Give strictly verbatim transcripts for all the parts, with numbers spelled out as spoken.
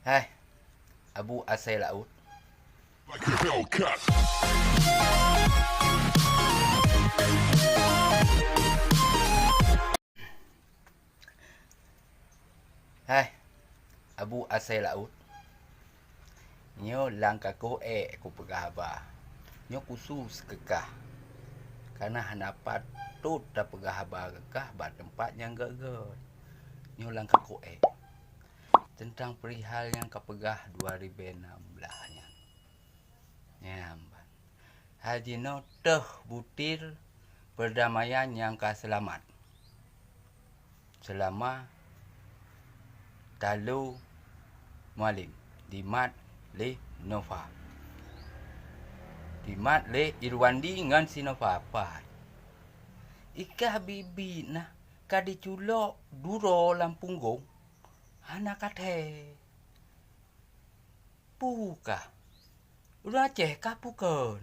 Hai, Abu Asai Laôt. Hai, Abu Asai Laôt. Nyoe lam kakoh ék kupeugah haba. Nyoe khusus keu kah. Kareuna hana patot tapeugah haba keu kah bak teumpat nyang gét-gét. Nyoe lam kakoh ék. Teuntang peurihal nyang kapeugah dua ribèe nam blah nyan. Nyan ban. Hai jinoe teuh butir peurdamaian nyang ka seulamat. Seulama talo Mualem, dimat lé Nova. Dimat lé Irwandi ngon si Nova, pat. Ikah biet-biet na ka jiculok duroe lam punggong, hana kathèe. Peue kah? Ureueng Aceh kah peue kon?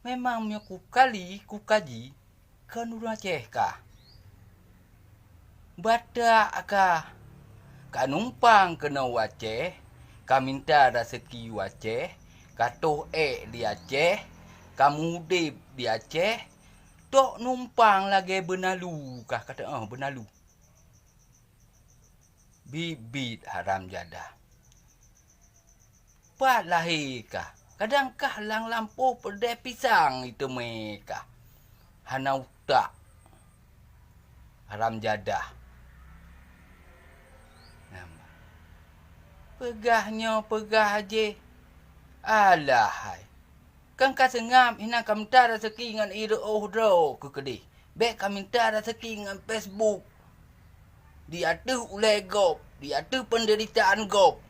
Memang meunyoe kukali, kukaji, kon ureueng Aceh kah? Batak kah? Ka numpang keunoe u Aceh, ka minta raseuki u Aceh, ka toh ék di Aceh, ka mudép di Aceh, tok numpang lagèe beunalu kah, ka teu'oh beunalu. Biet-biet haram jadah. Pat lahé kah? Kadang kah lam lampôh peudeh pisang iteumé kah? Hana utak. Haram jadah. Peugah nyoe, peugah jéh. Alah hai. Kan ka seungab hinan ka minta raseuki ngon ireu'oh droe keu keudeh. Bèk ka minta raseuki ngon Facebook. Di ateueh ulèe gob, di ateueh peundeuritaan gob.